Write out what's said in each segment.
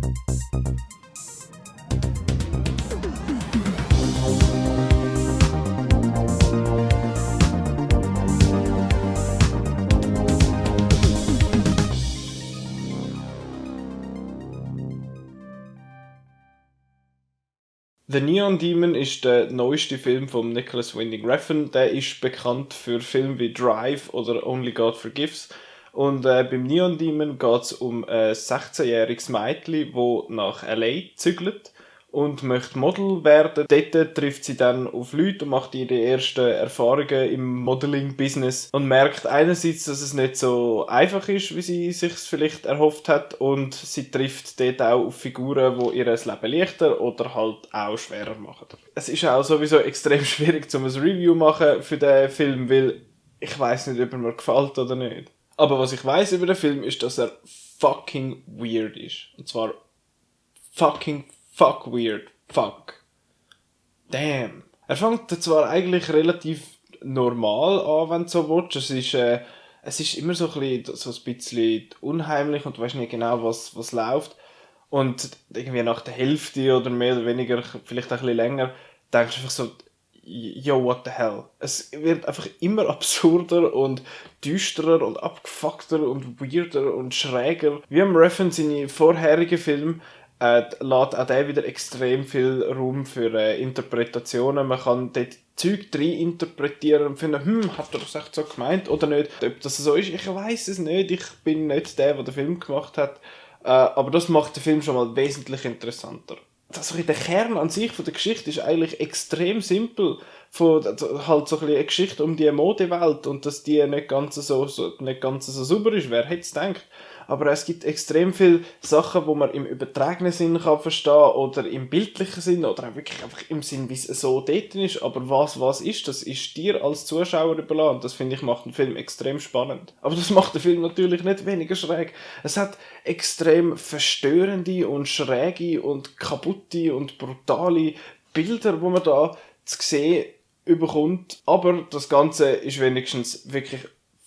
The Neon Demon ist der neueste Film von Nicholas Winding Refn. Der ist bekannt für Filme wie Drive oder Only God Forgives. Und beim Neon Demon geht es um ein 16-jähriges Mädchen, das nach L.A. zügelt und möchte Model werden. Dort trifft sie dann auf Leute und macht ihre ersten Erfahrungen im Modeling-Business und merkt einerseits, dass es nicht so einfach ist, wie sie sich vielleicht erhofft hat, und sie trifft dort auch auf Figuren, die ihr das Leben leichter oder halt auch schwerer machen. Es ist auch sowieso extrem schwierig, um ein Review machen für den Film, weil ich weiss nicht, ob er mir gefällt oder nicht. Aber was ich weiss über den Film ist, dass er fucking weird ist. Und zwar fucking fuck weird. Fuck. Damn. Er fängt zwar eigentlich relativ normal an, wenn du so willst. Es ist immer so ein bisschen unheimlich und du weißt nicht genau, was läuft. Und irgendwie nach der Hälfte oder mehr oder weniger, vielleicht ein bisschen länger, denkst du einfach so, yo, what the hell. Es wird einfach immer absurder und düsterer und abgefuckter und weirder und schräger. Wie am Refn seine vorherigen Filme lässt auch der wieder extrem viel Raum für Interpretationen. Man kann dort Zeug rein interpretieren und finden, hat er das echt so gemeint oder nicht? Ob das so ist, ich weiß es nicht. Ich bin nicht der den Film gemacht hat. Aber das macht den Film schon mal wesentlich interessanter. Der Kern an sich von der Geschichte ist eigentlich extrem simpel. Halt so ein bisschen eine Geschichte um die Modewelt und dass die nicht ganz so sauber ist. Wer hätte es gedacht? Aber es gibt extrem viele Sachen, die man im übertragenen Sinn kann verstehen oder im bildlichen Sinn oder auch wirklich einfach im Sinn, wie es so dort ist. Aber was ist, das ist dir als Zuschauer überlassen. Das finde ich macht den Film extrem spannend. Aber das macht den Film natürlich nicht weniger schräg. Es hat extrem verstörende und schräge und kaputte und brutale Bilder, wo man da zu sehen überkommt. Aber das Ganze ist wenigstens wirklich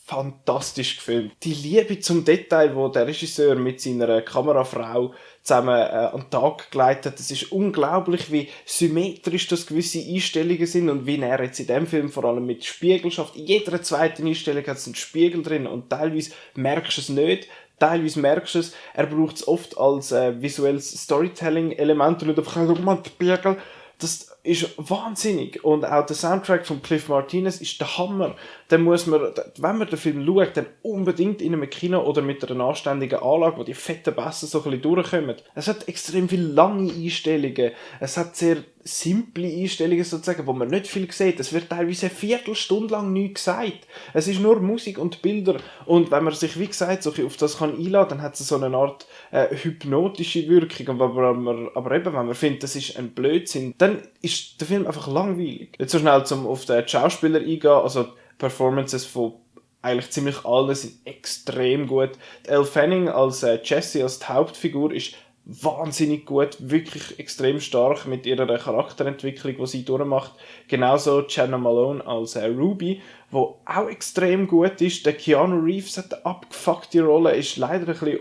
fantastisch gefilmt. Die Liebe zum Detail, wo der Regisseur mit seiner Kamerafrau zusammen an den Tag gelegt hat, das ist unglaublich, wie symmetrisch das gewisse Einstellungen sind und wie er jetzt in dem Film vor allem mit Spiegel schafft. In jeder zweiten Einstellung hat es einen Spiegel drin und teilweise merkst du es nicht. Teilweise merkst du es, er braucht es oft als visuelles Storytelling-Element und einfach, schau mal, den Spiegel. Das ist wahnsinnig. Und auch der Soundtrack von Cliff Martinez ist der Hammer. Den muss man, wenn man den Film schaut, dann unbedingt in einem Kino oder mit einer anständigen Anlage, wo die fetten Bässe so ein bisschen durchkommen. Es hat extrem viele lange Einstellungen. Es hat sehr simple Einstellungen sozusagen, wo man nicht viel sieht. Es wird teilweise eine Viertelstunde lang nichts gesagt. Es ist nur Musik und Bilder. Und wenn man sich, wie gesagt, so auf das kann einladen, dann hat es so eine Art hypnotische Wirkung. Aber eben, wenn man findet, das ist ein Blödsinn, dann ist der Film einfach langweilig. Jetzt so schnell auf den Schauspieler eingehen, also die Performances von eigentlich ziemlich allen sind extrem gut. Die Elle Fanning als Jessie, als die Hauptfigur, ist wahnsinnig gut, wirklich extrem stark mit ihrer Charakterentwicklung, die sie durchmacht. Genauso Jenna Malone als Ruby, wo auch extrem gut ist. Der Keanu Reeves hat eine abgefuckte Rolle, ist leider ein bisschen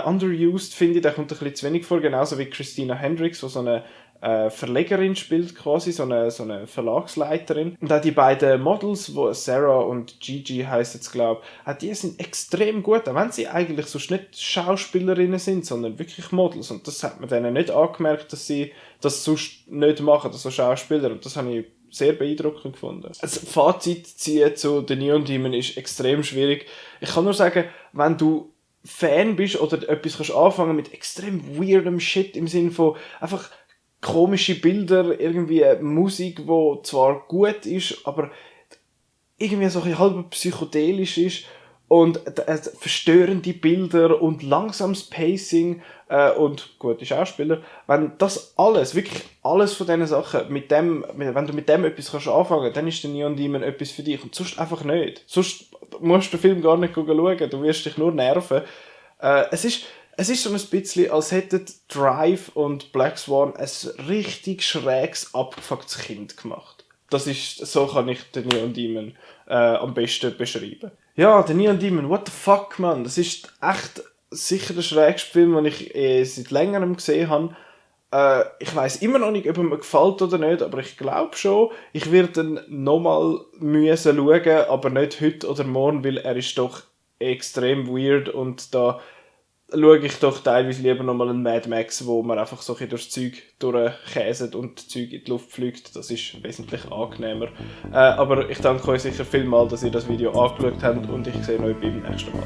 underused, finde ich. Der kommt ein bisschen zu wenig vor, genauso wie Christina Hendricks, die so eine Verlegerin spielt, quasi, so eine Verlagsleiterin. Und auch die beiden Models, wo Sarah und Gigi heisst jetzt, glaube ich, die sind extrem gut, auch wenn sie eigentlich sonst nicht Schauspielerinnen sind, sondern wirklich Models. Und das hat man denen nicht angemerkt, dass sie das sonst nicht machen, also Schauspieler. Und das habe ich sehr beeindruckend gefunden. Also Fazit ziehen zu The Neon Demon ist extrem schwierig. Ich kann nur sagen, wenn du Fan bist oder etwas kannst anfangen mit extrem weirdem Shit im Sinne von einfach komische Bilder, irgendwie Musik, die zwar gut ist, aber irgendwie so ein halb psychedelisch ist und verstörende Bilder und langsames Pacing und gute Schauspieler. Wenn das alles, wirklich alles von diesen Sachen, wenn du mit dem etwas kannst anfangen, dann ist der Neon Demon etwas für dich und sonst einfach nicht. Sonst musst du den Film gar nicht schauen, du wirst dich nur nerven. Es ist so ein bisschen, als hätten Drive und Black Swan ein richtig schräges, abgefucktes Kind gemacht. So kann ich den Neon Demon am besten beschreiben. Ja, der Neon Demon, what the fuck, man. Das ist echt sicher der schrägste Film, den ich seit längerem gesehen habe. Ich weiß immer noch nicht, ob er mir gefällt oder nicht, aber ich glaube schon. Ich werde ihn nochmal müssen schauen, aber nicht heute oder morgen, weil er ist doch extrem weird und da schaue ich doch teilweise lieber nochmal einen Mad Max, wo man einfach so ein bisschen durchs Zeug durchkäset und das Zeug in die Luft fliegt. Das ist wesentlich angenehmer. Aber ich danke euch sicher vielmals, dass ihr das Video angeschaut habt und ich sehe euch beim nächsten Mal.